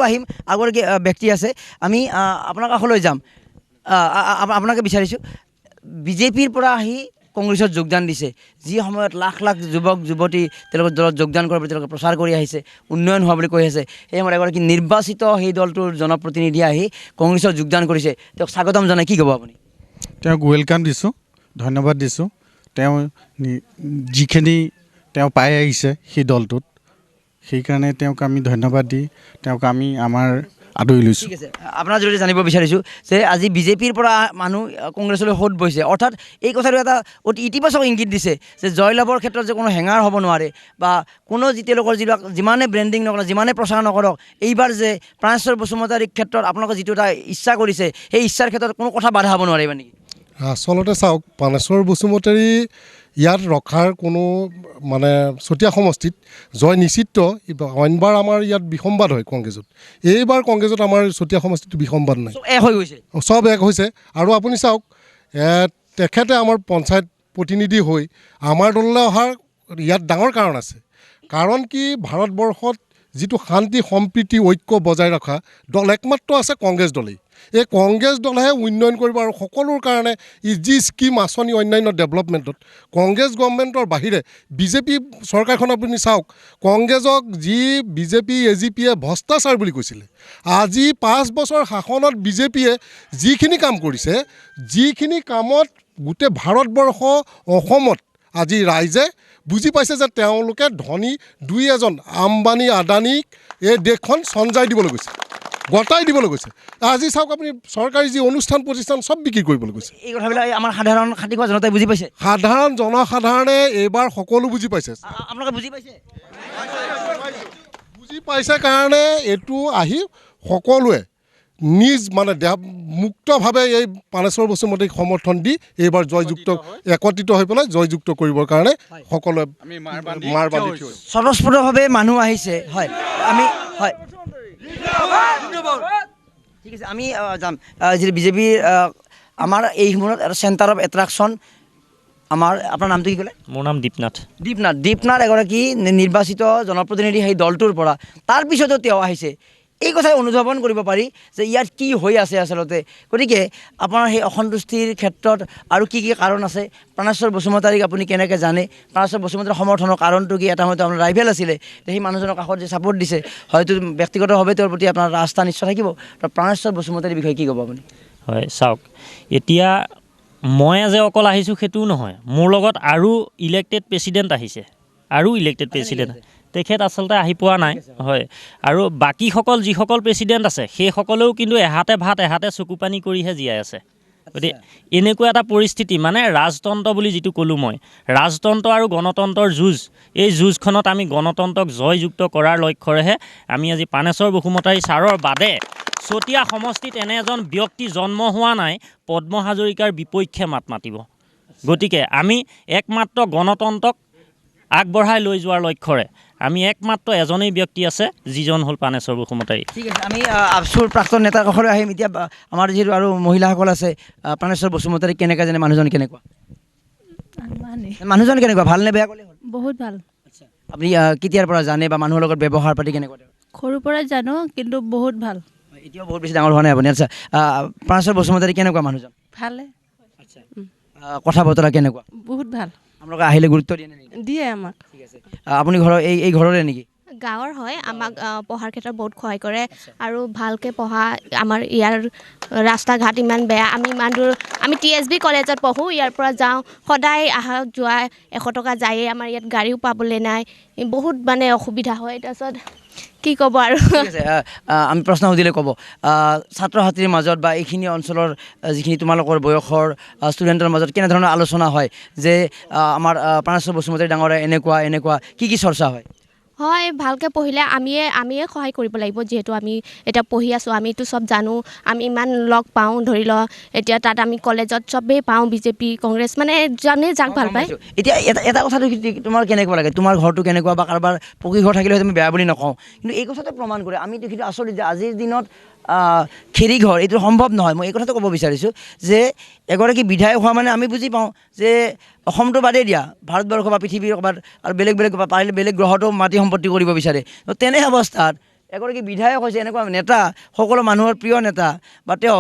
আহিম। আগৰগৰাকী ব্যক্তি আছে, আমি আপোনাৰ কাষলৈ যাম। আপোনাকে বিচাৰিছোঁ, বিজেপিৰ পৰা আহি কংগ্ৰেছত যোগদান দিছে, যি সময়ত লাখ লাখ যুৱক যুৱতী তেওঁলোকৰ দলত যোগদান কৰাৰ তেওঁলোকে প্ৰচাৰ কৰি আহিছে, উন্নয়ন হোৱা বুলি কৈ আছে, সেই সময়ত এগৰাকী নিৰ্বাচিত সেই দলটোৰ জনপ্ৰতিনিধি আহি কংগ্ৰেছত যোগদান কৰিছে, তেওঁক স্বাগতম জনাই কি ক'ব আপুনি? তেওঁক welcome দিছোঁ, ধন্যবাদ দিছোঁ। তেওঁ যিখিনি তেওঁ পাই আহিছে সেই দলটোত, সেইকাৰণে তেওঁক আমি ধন্যবাদ দি তেওঁক আমি আমাৰ আদৰি লৈছোঁ। ঠিক আছে, আপোনাৰ জৰিয়তে জানিব বিচাৰিছোঁ যে আজি বিজেপিৰ পৰা মানুহ কংগ্ৰেছলৈ সোঁত বৈছে, অৰ্থাৎ এই কথাটো এটা অতি ইতিবাচক ইংগিত দিছে যে জয়লাভৰ ক্ষেত্ৰত যে কোনো হেঙাৰ হ'ব নোৱাৰে বা কোনো যি তেওঁলোকৰ যিবিলাক যিমানে ব্ৰেণ্ডিং নকৰক, যিমানে প্ৰচাৰ নকৰক, এইবাৰ যে প্ৰাণেশ্বৰ বসুমতাৰীৰ ক্ষেত্ৰত আপোনালোকে যিটো এটা ইচ্ছা কৰিছে, সেই ইচ্ছাৰ ক্ষেত্ৰত কোনো কথা বাধা হ'ব নোৱাৰিব নেকি? আচলতে চাওক, প্ৰাণেশ্বৰ বসুমতাৰী ইয়াত ৰখাৰ কোনো মানে চতিয়া সমষ্টিত জয় নিশ্চিত। অইনবাৰ আমাৰ ইয়াত বিসম্বাদ হয় কংগ্ৰেছত, এইবাৰ কংগ্ৰেছত আমাৰ চতিয়া সমষ্টিত বিসম্বাদ নাই, চব এক হৈ গৈছে, চব এক হৈছে। আৰু আপুনি চাওক, তেখেতে আমাৰ পঞ্চায়ত প্ৰতিনিধি হৈ আমাৰ দললৈ অহাৰ ইয়াত ডাঙৰ কাৰণ আছে। কাৰণ কি, ভাৰতবৰ্ষত যিটো শান্তি সম্প্ৰীতি ঐক্য বজাই ৰখা দল একমাত্ৰ আছে কংগ্ৰেছ দলেই। এই কংগ্ৰেছ দলেহে উন্নয়ন কৰিব আৰু সকলোৰ কাৰণে ই যি স্কীম আঁচনি অন্যান্য ডেভেলপমেণ্টত কংগ্ৰেছ গভৰ্ণমেণ্টৰ বাহিৰে বিজেপি চৰকাৰখন আপুনি চাওক, কংগ্ৰেছক যি বিজেপি এ জি পিয়ে ভ্ৰষ্টাচাৰ বুলি কৈছিলে, আজি 5 বছৰ শাসনত বিজেপিয়ে যিখিনি কাম কৰিছে, যিখিনি কামত গোটেই ভাৰতবৰ্ষ অসমত আজি ৰাইজে বুজি পাইছে যে তেওঁলোকে ধনী দুই এজন আম্বানী আদানীক এই দেশখন চঞ্জাই দিবলৈ গৈছে, গতাই দিবলৈ গৈছে। আজি চাওক আপুনি, চৰকাৰী যি অনুষ্ঠান প্ৰতিষ্ঠান চব বিক্ৰী কৰিবলৈ গৈছে। এই কথাবিলাক আমাৰ সাধাৰণ খাটি খোৱা জনতাই বুজি পাইছে, সাধাৰণ জনসাধাৰণে এইবাৰ সকলো বুজি পাইছে। আপোনালোকে বুজি পাইছে? বুজি পাইছে কাৰণে এইটো আহি সকলোৱে নিজ মানে দেহ মুক্তভাৱে এই প্ৰাণেশ্বৰ বসুমতাৰীক সমৰ্থন দি এইবাৰ জয়যুক্ত একত্ৰিত হৈ পেলাই জয়যুক্ত কৰিবৰ কাৰণে সকলোৱে মাৰ বান্ধি থিয় হৈছে। স্বতঃস্ফূৰ্তভাৱে মানুহ আহিছে। হয়, আমি হয়, ঠিক আছে, আমি যাম। যিটো বিজেপিৰ আমাৰ এই সময়ত এটা চেণ্টাৰ অফ এট্ৰেকশ্যন আমাৰ, আপোনাৰ নামটো কি ক'লে? মোৰ নাম দীপনাথ। দীপনাথ, দীপনাথ এগৰাকী নিৰ্বাচিত জনপ্ৰতিনিধি সেই দলটোৰ পৰা, তাৰপিছতো তেওঁ আহিছে। এই কথাই অনুধাৱন কৰিব পাৰি যে ইয়াত কি হৈ আছে আচলতে। গতিকে আপোনাৰ সেই অসন্তুষ্টিৰ ক্ষেত্ৰত আৰু কি কি কাৰণ আছে, প্ৰাণেশ্বৰ বসুমতাৰীক আপুনি কেনেকৈ জানে, প্ৰাণেশ্বৰ বসুমতাৰীৰ সমৰ্থনৰ কাৰণটো কি? এটা সময়ত আপোনাৰ ৰাইভেল আছিলে, সেই মানুহজনৰ কাষত যে ছাপোৰ্ট দিছে, হয়তো ব্যক্তিগতভাৱে তেওঁৰ প্ৰতি আপোনাৰ আস্থা নিশ্চয় থাকিব। তো প্ৰাণেশ্বৰ বসুমতাৰীৰ বিষয়ে কি ক'ব আপুনি? হয়, চাওক, এতিয়া মই যে অকল আহিছোঁ সেইটোও নহয়, মোৰ লগত আৰু ইলেক্টেড প্ৰেচিডেণ্ট আহিছে, আৰু ইলেক্টেড প্ৰেচিডেণ্ট তেখেত আচলতে আহি পোৱা নাই। হয়, আৰু বাকীসকল যিসকল প্ৰেচিডেণ্ট আছে সেইসকলেও কিন্তু এহাতে ভাত এহাতে চকু পানী কৰিহে জীয়াই আছে। গতিকে এনেকুৱা এটা পৰিস্থিতি, মানে ৰাজতন্ত্ৰ বুলি যিটো ক'লোঁ মই, ৰাজতন্ত্ৰ আৰু গণতন্ত্ৰৰ যুঁজ, এই যুঁজখনত আমি গণতন্ত্ৰক জয়যুক্ত কৰাৰ লক্ষ্যৰেহে আমি আজি প্ৰাণেশ্বৰ বসুমতাৰী ছাৰৰ বাদে চতিয়া সমষ্টিত এনে এজন ব্যক্তি জন্ম হোৱা নাই পদ্ম হাজৰিকাৰ বিপক্ষে মাত মাতিব। গতিকে আমি একমাত্ৰ গণতন্ত্ৰক আগবঢ়াই লৈ যোৱাৰ লক্ষ্যৰে আমি একমাত্ৰ এজনেই ব্যক্তি আছে, যিজন হ'ল প্ৰাণেশ্বৰ বসুমতাৰী। ঠিক আছে, আমি আবছুৰ প্ৰাক্তন নেতাৰ কাষলৈ আহিম এতিয়া। আমাৰ যিহেতু আৰু মহিলাসকল আছে, প্ৰাণেশ্বৰ বসুমতাৰী কেনেকৈ জানে, মানুহজন কেনেকুৱা? মানুহজন কেনেকুৱা, ভাল নে বেয়া ক'লে হ'ল? বহুত ভাল। আচ্ছা, আপুনি কেতিয়াৰ পৰা জানে বা মানুহৰ লগত ব্যৱহাৰ পাতি কেনেকুৱা? সৰুৰ পৰাই জানো, কিন্তু বহুত ভাল। এতিয়াও বহুত বেছি ডাঙৰ হোৱা নাই আপুনি। আচ্ছা, প্ৰাণেশ্বৰ বসুমতাৰী কেনেকুৱা মানুহজন? ভালে। আচ্ছা, কথা বতৰা কেনেকুৱা? বহুত ভাল। আপোনালোকে আহিলে গুৰুত্ব দিয়ে নেকি? দিয়ে আমাক। ঠিক আছে, আপুনি ঘৰৰ এই ঘৰৰে নেকি? গাঁৱৰ হয়, আমাক পঢ়াৰ ক্ষেত্ৰত বহুত সহায় কৰে আৰু ভালকৈ পঢ়া। আমাৰ ইয়াৰ ৰাস্তা ঘাট ইমান বেয়া, আমি ইমান দূৰ, আমি টি এছ বি কলেজত পঢ়োঁ, ইয়াৰ পৰা যাওঁ সদায় অহা যোৱা 100 টকা যায়েই, আমাৰ ইয়াত গাড়ীও পাবলৈ নাই, বহুত মানে অসুবিধা হয়। তাৰপিছত কি ক'ব আৰু। ঠিক আছে, আমি প্ৰশ্ন সুধিলে ক'ব, ছাত্ৰ ছাত্ৰীৰ মাজত বা এইখিনি অঞ্চলৰ যিখিনি তোমালোকৰ বয়সৰ ষ্টুডেণ্টৰ মাজত কেনেধৰণৰ আলোচনা হয় যে আমাৰ প্ৰাণেশ্বৰ বসুমতাৰী ডাঙৰীয়া এনেকুৱা এনেকুৱা, কি কি চৰ্চা হয়? হয়, ভালকৈ পঢ়িলে আমিয়ে সহায় কৰিব লাগিব, যিহেতু আমি এতিয়া পঢ়ি আছোঁ, আমিতো চব জানো, আমি ইমান লগ পাওঁ, ধৰি লওঁ এতিয়া তাত আমি কলেজত চবেই পাওঁ, বিজেপি কংগ্ৰেছ মানে জানে যাক ভাল পায়। এতিয়া এটা কথাটো তোমাৰ কেনেকুৱা লাগে, তোমাৰ ঘৰটো কেনেকুৱা বা কাৰোবাৰ পকী ঘৰ থাকিলে হয়তো আমি বেয়া বুলি নকওঁ, কিন্তু এই কথাটো প্ৰমাণ কৰে আমি দেখিলোঁ আচৰিত যে আজিৰ দিনত খেৰী ঘৰ এইটো সম্ভৱ নহয়। মই এই কথাটো ক'ব বিচাৰিছোঁ যে এগৰাকী বিধায়ক হোৱা মানে আমি বুজি পাওঁ যে অসমটো বাদেই দিয়া, ভাৰতবৰ্ষ বা পৃথিৱীৰ ক'ৰবাত আৰু বেলেগ বেলেগ পাৰিলে বেলেগ গ্ৰহতো মাটি সম্পত্তি কৰিব বিচাৰে। তো তেনে অৱস্থাত এগৰাকী বিধায়ক হৈছে, এনেকুৱা নেতা, সকলো মানুহৰ প্ৰিয় নেতা, বা তেওঁ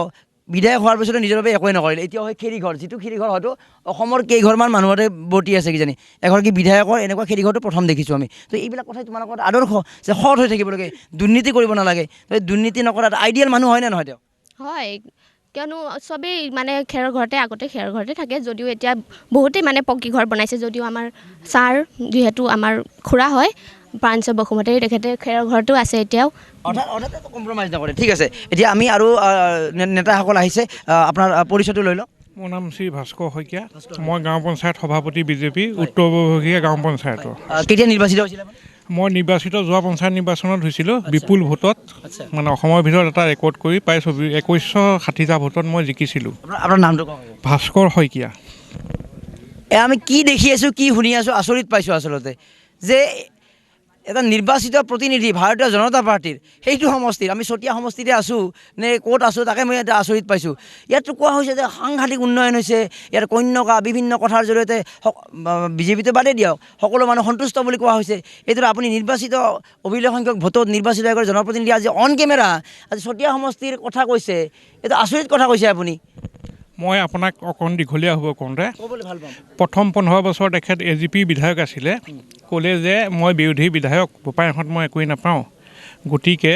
বিধায়ক হোৱাৰ পিছতে নিজৰ বাবে একোৱেই নকৰিলে। এতিয়াও সেই খেৰী ঘৰ, যিটো খেৰী ঘৰ হয়তো অসমৰ কেইঘৰমান মানুহতে বৰ্তি আছে কিজানি, এগৰাকী বিধায়কৰ এনেকুৱা খেৰী ঘৰটো প্ৰথম দেখিছোঁ আমি। তো এইবিলাক কথাই তোমালোকৰ আদৰ্শ যে সৎ হৈ থাকিব লাগে, দুৰ্নীতি কৰিব নালাগে। তো দুৰ্নীতি নকৰা এটা আইডিয়েল মানুহ হয়নে নহয় তেওঁ? হয়, কিয়নো চবেই মানে খেৰৰ ঘৰতে, আগতে খেৰৰ ঘৰতে থাকে যদিও এতিয়া বহুতেই মানে পকী ঘৰ বনাইছে। যদিও আমাৰ ছাৰ যিহেতু আমাৰ খুৰা হয় প্ৰাঞ্চ বসুমতাৰী, তেখেতে খেৰৰ ঘৰটো আছে এতিয়াও। অৰ্থাৎ কম্প্ৰমাইজ নকৰে। ঠিক আছে, এতিয়া আমি আৰু নেতাসকল আহিছে, আপোনাৰ পৰিচয়টো লৈ লওঁ। মোৰ নাম শ্ৰী ভাস্কৰ শইকীয়া, মই গাঁও পঞ্চায়ত সভাপতি বিজেপি, উত্তৰ বৰভগীয়া গাঁও পঞ্চায়তৰ। কেতিয়া নিৰ্বাচিত হৈছিল আপুনি? মই নিৰ্বাচিত যোৱা পঞ্চায়ত নিৰ্বাচনত হৈছিলোঁ বিপুল ভোটত, মানে অসমৰ ভিতৰত এটা ৰেকৰ্ড কৰি প্ৰায় 2160টা ভোটত মই জিকিছিলোঁ। আপোনাৰ নামটো কওক। ভাস্কৰ শইকীয়া। আমি কি দেখি আছোঁ, কি শুনি আছোঁ, আচৰিত পাইছোঁ আচলতে, যে এটা নিৰ্বাচিত প্ৰতিনিধি ভাৰতীয় জনতা পাৰ্টীৰ সেইটো সমষ্টিৰ, আমি চতিয়া সমষ্টিতে আছোঁ নে ক'ত আছোঁ তাকে মই এটা আচৰিত পাইছোঁ। ইয়াততো কোৱা হৈছে যে সাংঘাতিক উন্নয়ন হৈছে, ইয়াত কন্যকা বিভিন্ন কথাৰ জৰিয়তে বিজেপিটো বাদেই দিয়ক, সকলো মানুহ সন্তুষ্ট বুলি কোৱা হৈছে। এইদৰে আপুনি নিৰ্বাচিত অভিলেখ সংখ্যক ভোটত নিৰ্বাচিত এগৰাকী জনপ্ৰতিনিধি আজি অন কেমেৰা আজি চতিয়া সমষ্টিৰ কথা কৈছে, এইটো আচৰিত কথা কৈছে আপুনি। মই আপোনাক অকণ দীঘলীয়া হ'ব কওঁতে, ক'বলৈ ভাল পাম। প্ৰথম 15 বছৰ তেখেত এ জি পি বিধায়ক আছিলে, ক'লে যে মই বিৰোধী বিধায়ক, বোপাইহঁত মই একোৱেই নাপাওঁ, গতিকে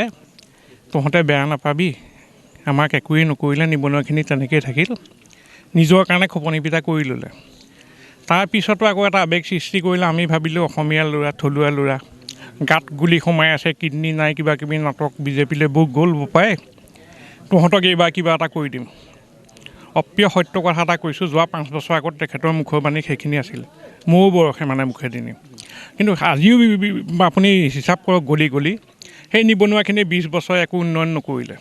তহঁতে বেয়া নাপাবি, আমাক একোৱেই নকৰিলে, নিবনুৱাখিনি তেনেকৈয়ে থাকিল, নিজৰ কাৰণে খোপনি পিঠা কৰি ল'লে। তাৰপিছতো আকৌ এটা আৱেগ সৃষ্টি কৰিলে, আমি ভাবিলোঁ অসমীয়া ল'ৰা, থলুৱা ল'ৰা, গাত গুলি সোমাই আছে, কিডনী নাই, কিবা কিবি নাটক, বিজেপিলৈ বহুত গ'ল বোপাই, তহঁতক এইবাৰ কিবা এটা কৰি দিম। অপ্ৰিয় সত্য কথা এটা কৈছোঁ, যোৱা 5 বছৰ আগত তেখেতৰ মুখৰ বাণী সেইখিনি আছিল, মোৰো বয়সে মানে মুখে দিনি, কিন্তু আজিও আপুনি হিচাপ কৰক গলি গলি সেই নিবনুৱাখিনি 20 বছৰ একো উন্নয়ন নকৰিলে।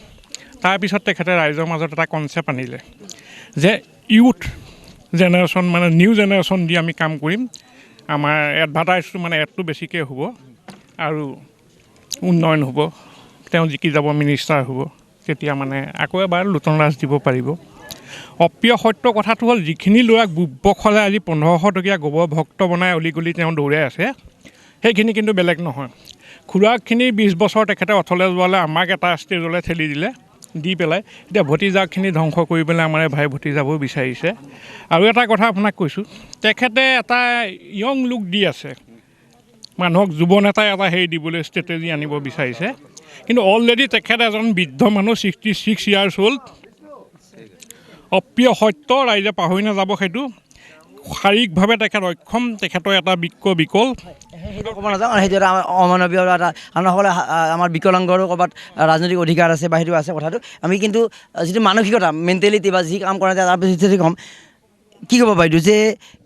তাৰপিছত তেখেতে ৰাইজৰ মাজত এটা কনচেপ্ট আনিলে যে ইউথ জেনেৰেশ্যন মানে নিউ জেনেৰেশ্যন দি আমি কাম কৰিম, আমাৰ এডভাৰটাইজটো মানে এডটো বেছিকৈ হ'ব আৰু উন্নয়ন হ'ব, তেওঁ জিকি যাব, মিনিষ্টাৰ হ'ব, তেতিয়া মানে আকৌ এবাৰ লুটন ৰাজ দিব পাৰিব। অপ্ৰিয় সত্য কথাটো হ'ল, যিখিনি ল'ৰাক বুৰ্বক হ'লে আজি 1500 টকীয়া গোবৰ ভক্ত বনাই অলি গলি তেওঁ দৌৰাই আছে, সেইখিনি কিন্তু বেলেগ নহয়। খুৰাকখিনি 20 বছৰ তেখেতে অথলে যোৱালে, আমাক এটা ষ্টেজলৈ ঠেলি দিলে, দি পেলাই এতিয়া ভতিজাকখিনি ধ্বংস কৰি পেলাই আমাৰ ভাই ভতিজাবও বিচাৰিছে। আৰু এটা কথা আপোনাক কৈছোঁ, তেখেতে এটা য়ং লুক দি আছে, মানুহক যুৱ নেতাই এটা হেৰি দিবলৈ ষ্ট্ৰেটেজি আনিব বিচাৰিছে, কিন্তু অলৰেডি তেখেত এজন বৃদ্ধ মানুহ, 66 ইয়াৰ্ছ অ'ল্ড। অপ্ৰিয় সত্য ৰাইজে পাহৰি নাযাব, সেইটো শাৰীৰিকভাৱে তেখেত অক্ষম, তেখেতৰ এটা বৃক্ক বিকল। সেইটো ক'ব নাযাওঁ, আৰু সেইটো এটা অমানৱীয় এটা, কাৰণ সকলোৱে আমাৰ বিকলাংগৰো ক'ৰবাত ৰাজনৈতিক অধিকাৰ আছে বা সেইটো আছে কথাটো। আমি কিন্তু যিটো মানসিকতা, মেণ্টেলিটি বা যি কাম কৰা যায় তাৰ পিছতে ক'ম। কি ক'ব বাইদেউ যে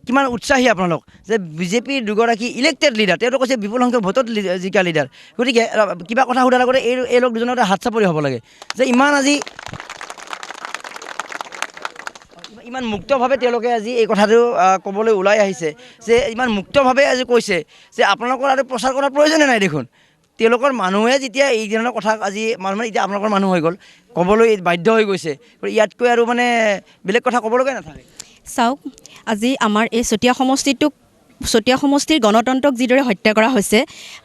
কিমান উৎসাহী আপোনালোক যে বিজেপিৰ দুগৰাকী ইলেক্টেড লিডাৰ, তেওঁতো কৈছে বিপুল সংখ্যক ভোটত জিকা লিডাৰ, গতিকে কিবা কথা সোধাৰ আগতে এই লোক দুজনৰ হাত চাপৰি হ'ব লাগে যে ইমান আজি ইমান মুক্তভাৱে তেওঁলোকে আজি এই কথাটো ক'বলৈ ওলাই আহিছে, যে ইমান মুক্তভাৱে আজি কৈছে যে আপোনালোকৰ আৰু প্ৰচাৰ কৰাৰ প্ৰয়োজনে নাই দেখোন। তেওঁলোকৰ মানুহে যেতিয়া এই ধৰণৰ কথা আজি মানুহে এতিয়া আপোনালোকৰ মানুহ হৈ গ'ল, ক'বলৈ বাধ্য হৈ গৈছে, গতিকে ইয়াতকৈ আৰু মানে বেলেগ কথা ক'বলগীয়া নাথাকে। চাওক, আজি আমাৰ এই চতিয়া সমষ্টিটোক, চতিয়া সমষ্টিৰ গণতন্ত্ৰক যিদৰে হত্যা কৰা হৈছে,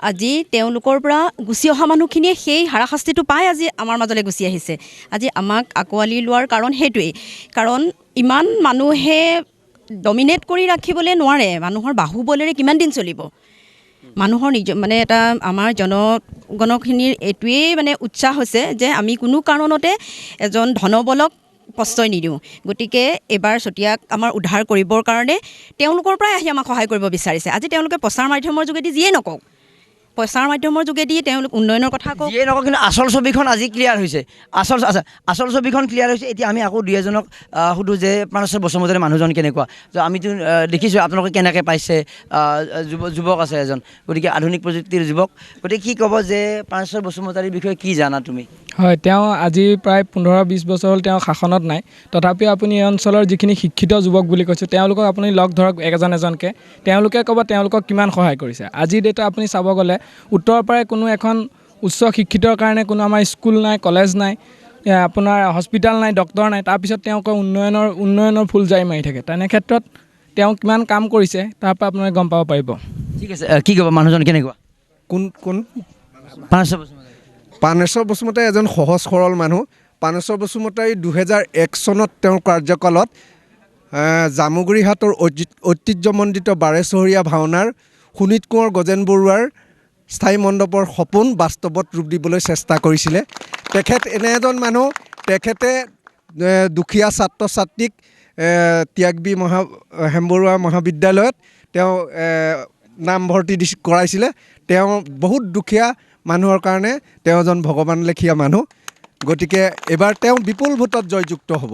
আজি তেওঁলোকৰ পৰা গুচি অহা মানুহখিনিয়ে সেই হাৰাশাস্তিটো পাই আজি আমাৰ মাজলৈ গুচি আহিছে। আজি আমাক আঁকোৱালি লোৱাৰ কাৰণ সেইটোৱেই, কাৰণ ইমান মানুহে ডমিনেট কৰি ৰাখিবলৈ নোৱাৰে, মানুহৰ বাহুবলেৰে কিমান দিন চলিব। মানুহৰ নিজ মানে এটা আমাৰ জনগণখিনিৰ এইটোৱেই মানে উৎসাহ হৈছে যে আমি কোনো কাৰণতে এজন ধনবলক প্ৰশ্ৰয় নিদিওঁ, গতিকে এইবাৰ চতিয়াক আমাৰ উদ্ধাৰ কৰিবৰ কাৰণে তেওঁলোকৰ পৰাই আহি আমাক সহায় কৰিব বিচাৰিছে। আজি তেওঁলোকে প্ৰচাৰ মাধ্যমৰ যোগেদি যিয়ে নকওক, প্ৰচাৰ মাধ্যমৰ যোগেদি তেওঁলোক উন্নয়নৰ কথা কওক, যিয়ে নকওক, কিন্তু আচল ছবিখন আজি ক্লিয়াৰ হৈছে। আচল ছবিখন ক্লিয়াৰ হৈছে। এতিয়া আমি আকৌ দুই এজনক সুধোঁ যে প্ৰাণেশ্বৰ বসুমতাৰী মানুহজন কেনেকুৱা। ত' আমিতো দেখিছোঁ আপোনালোকে কেনেকৈ পাইছে, যুৱক আছে এজন, গতিকে আধুনিক প্ৰযুক্তিৰ যুৱক, গতিকে কি ক'ব যে প্ৰাণেশ্বৰ বসুমতাৰীৰ বিষয়ে কি জানা তুমি? হয়, তেওঁ আজি প্ৰায় 15-20 বছৰ হ'ল তেওঁ শাসনত নাই, তথাপিও আপুনি এই অঞ্চলৰ যিখিনি শিক্ষিত যুৱক বুলি কৈছোঁ তেওঁলোকক আপুনি লগ ধৰক এজন এজনকৈ, তেওঁলোকে ক'ব তেওঁলোকক কিমান সহায় কৰিছে। আজিৰ ডেটত আপুনি চাব গ'লে উত্তৰৰ পৰাই কোনো এখন উচ্চ শিক্ষিতৰ কাৰণে কোনো আমাৰ স্কুল নাই, কলেজ নাই, আপোনাৰ হস্পিটেল নাই, ডক্টৰ নাই, তাৰপিছত তেওঁ কয় উন্নয়নৰ ফুল জাৰি মাৰি থাকে। তেনে ক্ষেত্ৰত তেওঁ কিমান কাম কৰিছে তাৰ পৰা আপোনালোকে গম পাব পাৰিব। ঠিক আছে, কি ক'ব মানুহজন কেনেকুৱা? কোন কোন? প্ৰাণেশ্বৰ বসুমতাৰী। পানেশ্বৰ বসুমতাৰী এজন সহজ সৰল মানুহ। পানেশ্বৰ বসুমতাৰী 2001 চনত তেওঁৰ কাৰ্যকালত জামুগুৰিহাটৰ ঐতিহ্যমণ্ডিত বাৰেচহৰীয়া ভাওনাৰ শোণিত কোঁৱৰ গজেন বৰুৱাৰ স্থায়ী মণ্ডপৰ সপোন বাস্তৱত ৰূপ দিবলৈ চেষ্টা কৰিছিলে। তেখেত এনে এজন মানুহ, তেখেতে দুখীয়া ছাত্ৰ ছাত্ৰীক ত্যাগবি হেমবৰুৱা মহাবিদ্যালয়ত তেওঁ নামভৰ্তি কৰাইছিলে। তেওঁ বহুত দুখীয়া মানুহৰ কাৰণে তেওঁ এজন ভগৱান লেখীয়া মানুহ। গতিকে এইবাৰ তেওঁ বিপুল ভোটত জয়যুক্ত হ'ব।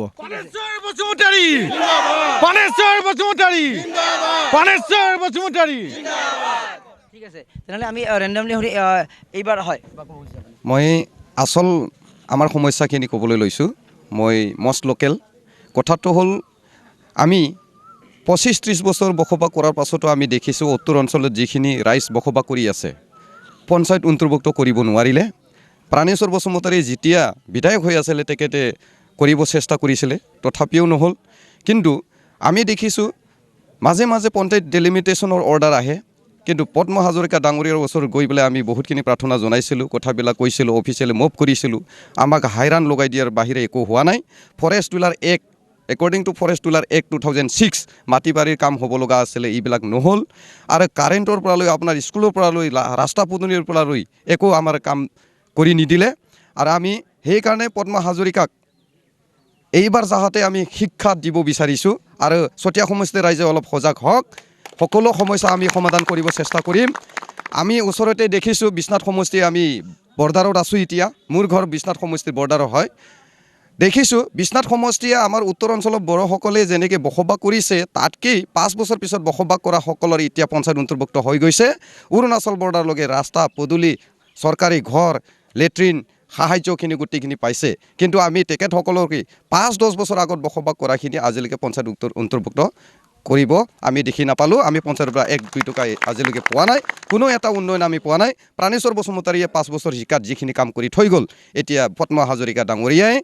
ঠিক আছে, তেনেহ'লে আমি ৰেণ্ডমলি সুধি এইবাৰ হয়। মই আচল আমাৰ সমস্যাখিনি ক'বলৈ লৈছোঁ। মই মষ্ট লোকেল। কথাটো হ'ল আমি 25-30 বছৰ বসবাস কৰাৰ পাছতো আমি দেখিছোঁ উত্তৰ অঞ্চলত যিখিনি ৰাইজ বসবাস কৰি আছে পঞ্চায়ত অন্তৰ্ভুক্ত কৰিব নোৱাৰিলে। প্ৰাণেশ্বৰ বসুমতাৰী যেতিয়া বিধায়ক হৈ আছিলে তেখেতে কৰিব চেষ্টা কৰিছিলে, তথাপিও নহ'ল। কিন্তু আমি দেখিছোঁ মাজে মাজে পঞ্চায়ত ডেলিমিটেশ্যনৰ অৰ্ডাৰ আহে, কিন্তু পদ্ম হাজৰিকা ডাঙৰীয়াৰ ওচৰত গৈ পেলাই আমি বহুতখিনি প্ৰাৰ্থনা জনাইছিলোঁ, কথাবিলাক কৈছিলোঁ, অফিচিয়েলি মুভ কৰিছিলোঁ। আমাক হাইৰাণ লগাই দিয়াৰ বাহিৰে একো হোৱা নাই। Forest dweller act, according to forest dweller act 2006 মাটি বাৰীৰ কাম হ'ব লগা আছিলে, এইবিলাক নহ'ল। আৰু কাৰেণ্টৰ পৰা লৈ আপোনাৰ স্কুলৰ পৰা লৈ ৰাস্তা পদূলিৰ পৰা লৈ একো আমাৰ কাম কৰি নিদিলে। আৰু আমি সেইকাৰণে পদ্ম হাজৰিকাক এইবাৰ যাহাতে আমি শিক্ষা দিব বিচাৰিছোঁ। আৰু চতিয়া সমষ্টিৰ ৰাইজে অলপ সজাগ হওক, সকলো সমস্যা আমি সমাধান কৰিব চেষ্টা কৰিম। আমি ওচৰতে দেখিছোঁ বিশ্বনাথ সমষ্টি, আমি বৰ্ডাৰত আছোঁ এতিয়া, মোৰ ঘৰ বিশ্বনাথ সমষ্টিৰ বৰ্ডাৰৰ হয়। দেখিছোঁ বিশ্বনাথ সমষ্টিয়ে আমাৰ উত্তৰ অঞ্চলৰ বড়োসকলে যেনেকৈ বসবাস কৰিছে তাতকৈ 5 বছৰ পিছত বসবাস কৰাসকলৰ এতিয়া পঞ্চায়ত অন্তৰ্ভুক্ত হৈ গৈছে। অৰুণাচল বৰ্ডাৰলৈকে ৰাস্তা পদূলি, চৰকাৰী ঘৰ, লেট্ৰিন, সাহায্যখিনি গোটেইখিনি পাইছে। কিন্তু আমি তেখেতসকলক 5-10 বছৰ আগত বসবাস কৰাখিনি আজিলৈকে পঞ্চায়ত অন্তৰ্ভুক্ত কৰিব আমি দেখি নাপালোঁ। আমি পঞ্চায়তৰ পৰা 1-2 টকা আজিলৈকে পোৱা নাই, কোনো এটা উন্নয়ন আমি পোৱা নাই। প্ৰাণেশ্বৰ বসুমতাৰীয়ে 5 বছৰ জিকাত যিখিনি কাম কৰি থৈ গ'ল, এতিয়া পদ্ম হাজৰিকা ডাঙৰীয়াই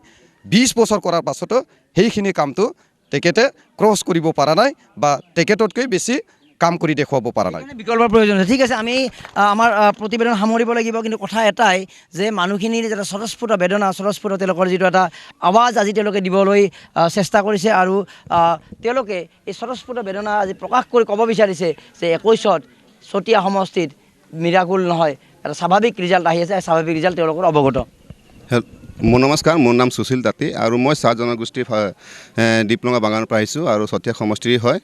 20 বছৰ কৰাৰ পাছতো সেইখিনি কামটো তেখেতে ক্ৰছ কৰিব পৰা নাই বা তেখেততকৈ বেছি কাম কৰি দেখুৱাব পৰা নাই। বিকল্পৰ প্ৰয়োজন আছে। ঠিক আছে, আমি আমাৰ প্ৰতিবেদন সামৰিব লাগিব। কিন্তু কথা এটাই যে মানুহখিনিৰ এটা স্বতঃস্ফূৰ্ত বেদনা, স্বতঃস্ফূৰ্ত তেওঁলোকৰ যিটো এটা আৱাজ আজি তেওঁলোকে দিবলৈ চেষ্টা কৰিছে। আৰু তেওঁলোকে এই স্বতঃস্ফূৰ্ত বেদনা আজি প্ৰকাশ কৰি ক'ব বিচাৰিছে যে 21ত চতিয়া সমষ্টিত মিৰাকুল নহয়, এটা স্বাভাৱিক ৰিজাল্ট আহি আছে, স্বাভাৱিক ৰিজাল্ট তেওঁলোকৰ অৱগত। মোৰ নমস্কাৰ, মোৰ নাম সুশীল তাঁতী আৰু মই চাহ জনগোষ্ঠীৰ দীপলঙা বাগানৰ পৰা আহিছোঁ আৰু চতিয়া সমষ্টিৰ হয়।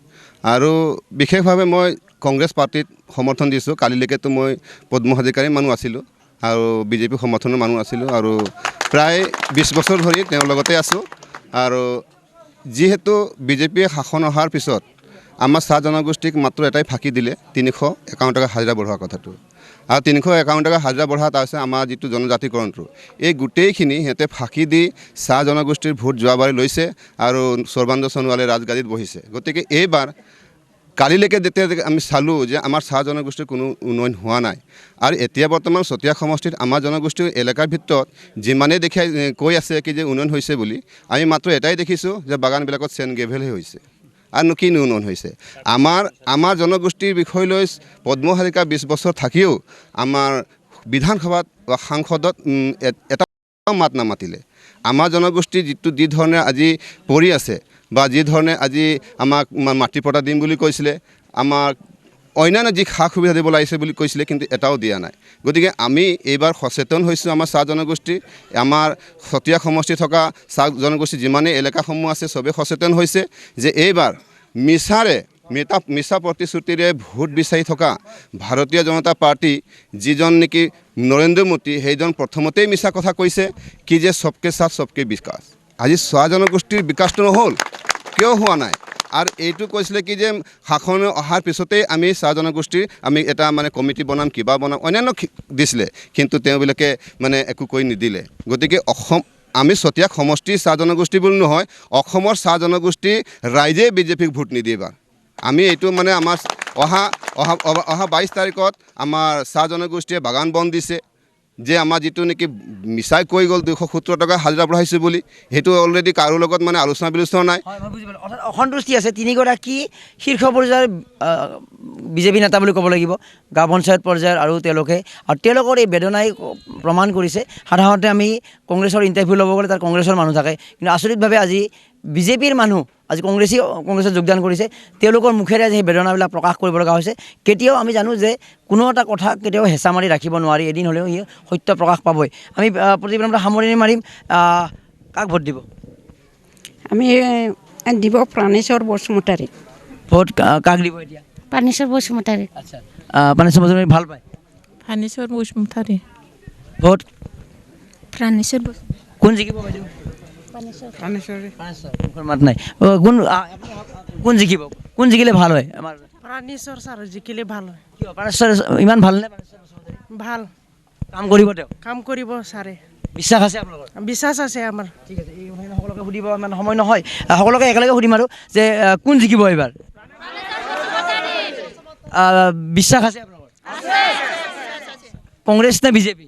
আৰু বিশেষভাৱে মই কংগ্ৰেছ পাৰ্টীত সমৰ্থন দিছোঁ। কালিলৈকেতো মই পদ্ম হাজৰিকাৰে মানুহ আছিলোঁ আৰু বিজেপি সমৰ্থনৰ মানুহ আছিলোঁ আৰু প্ৰায় 20 বছৰ ধৰি তেওঁৰ লগতে আছোঁ। আৰু যিহেতু বিজেপিয়ে শাসন অহাৰ পিছত আমাৰ চাহ জনগোষ্ঠীক মাত্ৰ এটাই ফাঁকি দিলে, 351 টকা হাজিৰা বঢ়োৱা কথাটো। আৰু 351 টকা হাজিৰা বঢ়া, তাৰপিছত আমাৰ যিটো জনজাতিকৰণটো, এই গোটেইখিনি সিহঁতে ফাঁকি দি চাহ জনগোষ্ঠীৰ ভোট যোৱাবাৰ লৈছে আৰু সৰ্বানন্দ সোণোৱালে ৰাজগাদীত বহিছে। গতিকে এইবাৰ কালিলৈকে যেতিয়া আমি চালোঁ যে আমাৰ চাহ জনগোষ্ঠীৰ কোনো উন্নয়ন হোৱা নাই। আৰু এতিয়া বৰ্তমান চতিয়া সমষ্টিত আমাৰ জনগোষ্ঠীৰ এলেকাৰ ভিতৰত যিমানেই দেখাই কৈ আছে কি যে উন্নয়ন হৈছে বুলি, আমি মাত্ৰ এটাই দেখিছোঁ যে বাগানবিলাকত চেন গ্ৰেভেলহে হৈছে আৰু কিনো উন্নয়ন হৈছে। আমাৰ জনগোষ্ঠীৰ বিষয় লৈ পদ্ম হাজৰিকা 20 বছৰ থাকিও আমাৰ বিধানসভাত বা সাংসদত এটা মাত নামাতিলে। আমাৰ জনগোষ্ঠী যিটো যি ধৰণে আজি পৰি আছে বা যি ধৰণে আজি আমাক মাটি পটা দিম বুলি কৈছিলে, আমাক অন্যান্য যি সা সুবিধা দিব লাগিছে বুলি কৈছিলে, কিন্তু এটাও দিয়া নাই। গতিকে আমি এইবাৰ সচেতন হৈছোঁ। আমাৰ চাহ জনগোষ্ঠী, আমাৰ চতিয়া সমষ্টি থকা চাহ জনগোষ্ঠী যিমানেই এলেকাসমূহ আছে চবেই সচেতন হৈছে যে এইবাৰ মিছা প্ৰতিশ্ৰুতিৰে ভোট বিচাৰি থকা ভাৰতীয় জনতা পাৰ্টী যিজন নেকি নৰেন্দ্ৰ মোদী, সেইজন প্ৰথমতেই মিছা কথা কৈছে কি যে চবকে সাথ চবকে বিকাশ। আজি চাহ জনগোষ্ঠীৰ বিকাশটো নহ'ল, কিয় হোৱা নাই? আৰু এইটো কৈছিলে কি যে শাসন অহাৰ পিছতেই আমি চাহ জনগোষ্ঠীৰ আমি এটা মানে কমিটি বনাম, কিবা বনাম, অন্যান্য দিছিলে, কিন্তু তেওঁবিলাকে মানে একো কৈ নিদিলে। গতিকে অসম আমি চতিয়া সমষ্টিৰ চাহ জনগোষ্ঠী বুলি নহয়, অসমৰ চাহ জনগোষ্ঠীৰ ৰাইজে বিজেপিক ভোট নিদিয়ে এইবাৰ। আমি এইটো মানে আমাৰ অহা অহা অহা 22 তাৰিখত আমাৰ চাহ জনগোষ্ঠীয়ে বাগান বন্ধ দিছে। যে আমাৰ যিটো নেকি মিছাই কৈ গ'ল 270 টকা হাজিৰা বঢ়াইছোঁ বুলি, সেইটো অলৰেডি কাৰো লগত মানে আলোচনা বিলোচনা নাই। অৰ্থাৎ অসন্তুষ্টি আছে। তিনিগৰাকী শীৰ্ষ পৰ্যায়ৰ বিজেপি নেতা বুলি ক'ব লাগিব, গাঁও পঞ্চায়ত পৰ্যায়ৰ, আৰু তেওঁলোকে আৰু তেওঁলোকৰ এই বেদনাই প্ৰমাণ কৰিছে। সাধাৰণতে আমি কংগ্ৰেছৰ ইণ্টাৰভিউ ল'ব গ'লে তাত কংগ্ৰেছৰ মানুহ থাকে, কিন্তু আচৰিতভাৱে আজি বিজেপিৰ মানুহ আজি কংগ্ৰেছত যোগদান কৰিছে। তেওঁলোকৰ মুখেৰে আজি সেই বেদনাবিলাক প্ৰকাশ কৰিব লগা হৈছে। কেতিয়াও আমি জানো যে কোনো এটা কথা কেতিয়াও হেঁচা মাৰি ৰাখিব নোৱাৰি, এদিন হ'লেও সি সত্য প্ৰকাশ পাবই। আমি প্ৰতিবেদনটো সামৰণি মাৰিম। কাক ভোট দিব? আমি দিব প্ৰাণেশ্বৰ বসুমতাৰী। ভোট কাক দিব এতিয়া? প্ৰাণেশ্বৰ বসুমতাৰী। আচ্ছা, প্ৰাণেশ্বৰ বসুমতাৰী ভাল পায়? প্ৰাণেশ্বৰ বসুমতাৰী। ভোট প্ৰাণেশ্বৰ বসুমতাৰী। কোন জিকিব বাইদেউ? মাত নাই। কোন জিকিব? কোন জিকিলে ভাল হয়? আমাৰ প্ৰাণেশ্বৰ ছাৰ জিকিলে ভাল হয়। কিয় প্ৰাণেশ্বৰ ইমান ভাল নে? ভাল কাম কৰিব তেওঁ? কাম কৰিব ছাৰে। বিশ্বাস আছে আপোনালোকৰ? বিশ্বাস আছে আমাৰ। ঠিক আছে, এই সকলোকে সুধিব ইমান সময় নহয়, সকলোকে একেলগে সুধিম আৰু যে কোন জিকিব এইবাৰ? বিশ্বাস আছে আপোনালোকৰ? কংগ্ৰেছ নে বিজেপি?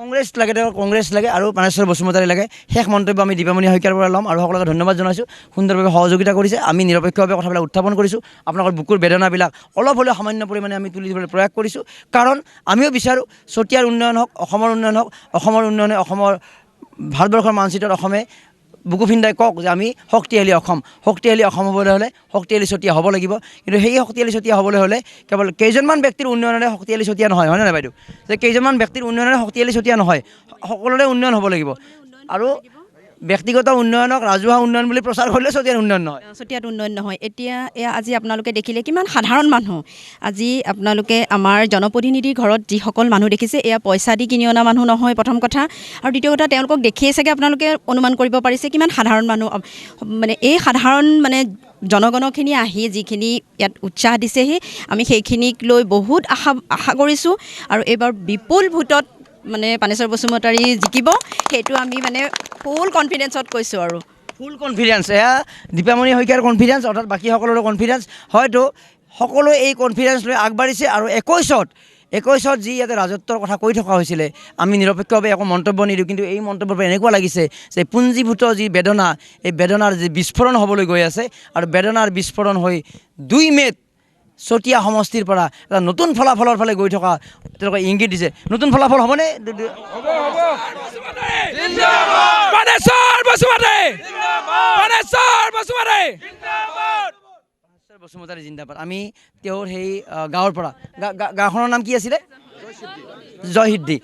কংগ্ৰেছ লাগে, তেওঁ কংগ্ৰেছ লাগে আৰু প্ৰাণেশ্বৰ বসুমতাৰী লাগে। শেষ মন্তব্য আমি দীপামণি শইকীয়াৰ পৰা ল'ম আৰু সকলোকে ধন্যবাদ জনাইছোঁ, সুন্দৰভাৱে সহযোগিতা কৰিছে। আমি নিৰপেক্ষভাৱে কথাবিলাক উত্থাপন কৰিছোঁ, আপোনালোকৰ বুকুৰ বেদনাবিলাক অলপ হ'লেও সামান্য পৰিমাণে আমি তুলি ধৰিবলৈ প্ৰয়াস কৰিছোঁ। কাৰণ আমিও বিচাৰোঁ চতিয়াৰ উন্নয়ন হওক, অসমৰ উন্নয়ন হওক। অসমৰ উন্নয়নে অসমৰ ভাৰতবৰ্ষৰ মানচিত্ৰত অসমে বুকু ফিন্দাই কওক যে আমি শক্তিশালী অসম। শক্তিশালী অসম হ'বলৈ হ'লে শক্তিশালী চতিয়া হ'ব লাগিব। কিন্তু সেই শক্তিশালী চতিয়া হ'বলৈ হ'লে কেৱল কেইজনমান ব্যক্তিৰ উন্নয়নেৰে শক্তিশালী চতিয়া নহয়, হয়নে নাই বাইদেউ? যে কেইজনমান ব্যক্তিৰ উন্নয়নেৰে শক্তিশালী চতিয়া নহয়, সকলোৰে উন্নয়ন হ'ব লাগিব। আৰু ব্যক্তিগত উন্নয়নক ৰাজহুৱা উন্নয়ন বুলি প্ৰচাৰ কৰিলে চতিয়াৰ উন্নয়ন নহয়। চতিয়াত উন্নয়ন নহয়। এতিয়া এয়া আজি আপোনালোকে দেখিলে কিমান সাধাৰণ মানুহ। আজি আপোনালোকে আমাৰ জনপ্ৰতিনিধিৰ ঘৰত যিসকল মানুহ দেখিছে, এয়া পইচা দি কিনি অনা মানুহ নহয় প্ৰথম কথা, আৰু দ্বিতীয় কথা তেওঁলোকক দেখিয়ে চাগে আপোনালোকে অনুমান কৰিব পাৰিছে কিমান সাধাৰণ মানুহ। মানে এই সাধাৰণ মানে জনগণখিনি আহি যিখিনি ইয়াত উৎসাহ দিছেহি, আমি সেইখিনিক লৈ বহুত আশা কৰিছোঁ। আৰু এইবাৰ বিপুল ভোটত মানে প্ৰাণেশ্বৰ বসুমতাৰী জিকিব, সেইটো আমি মানে ফুল কনফিডেঞ্চত কৈছোঁ। আৰু ফুল কনফিডেঞ্চ, এয়া দীপামণি শইকীয়াৰ কনফিডেঞ্চ, অৰ্থাৎ বাকীসকলৰো কনফিডেঞ্চ। হয়তো সকলোৱে এই কনফিডেঞ্চ লৈ আগবাঢ়িছে। আৰু একৈছত যি ইয়াতে ৰাজত্বৰ কথা কৈ থকা হৈছিলে, আমি নিৰপেক্ষভাৱে একো মন্তব্য নিদিওঁ, কিন্তু এই মন্তব্যৰ পৰা এনেকুৱা লাগিছে যে পুঞ্জীভূত যি বেদনা, এই বেদনাৰ যি বিস্ফোৰণ হ'বলৈ গৈ আছে। আৰু বেদনাৰ বিস্ফোৰণ হৈ 2 মে'ত চতিয়া সমষ্টিৰ পৰা এটা নতুন ফলাফলৰ ফালে গৈ থকা তেওঁলোকে ইংগিত দিছে। নতুন ফলাফল হ'বনে? বসুমতাৰী জিন্দাবাদ। আমি তেওঁৰ সেই গাঁৱৰ পৰা, গাঁওখনৰ নাম কি আছিলে? জয়সিদ্ধি।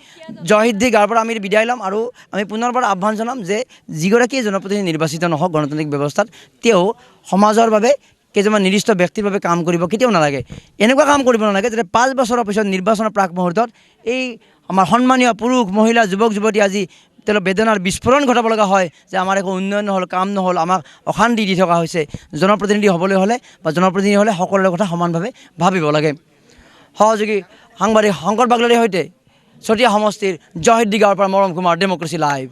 জয়সিদ্ধি গাঁৱৰ পৰা আমি বিদায় ল'ম। আৰু আমি পুনৰবাৰ আহ্বান জনাম যে যিগৰাকী জনপ্ৰতিনিধি নিৰ্বাচিত নহওক গণতান্ত্ৰিক ব্যৱস্থাত, তেওঁ সমাজৰ বাবে কেইজনমান নিৰ্দিষ্ট ব্যক্তিৰ বাবে কাম কৰিব কেতিয়াও নালাগে। এনেকুৱা কাম কৰিব নালাগে যাতে 5 বছৰৰ পিছত নিৰ্বাচনৰ প্ৰাক মুহূৰ্তত এই আমাৰ সন্মানীয় পুৰুষ মহিলা যুৱক যুৱতী আজি তেওঁলোক বেদনাৰ বিস্ফোৰণ ঘটাব লগা হয় যে আমাৰ একো উন্নয়ন নহ'ল, কাম নহ'ল, আমাক অশান্তি দি থকা হৈছে। জনপ্ৰতিনিধি হ'বলৈ হ'লে বা জনপ্ৰতিনিধি হ'লে সকলোৰে কথা সমানভাৱে ভাবিব লাগে। সহযোগী সাংবাদিক শংকৰ বাগলাৰীৰ সৈতে চতিয়া সমষ্টিৰ জয়সিদ্ধি গাঁৱৰ পৰা মৰম কুমাৰ, ডেম'ক্ৰেচি লাইভ।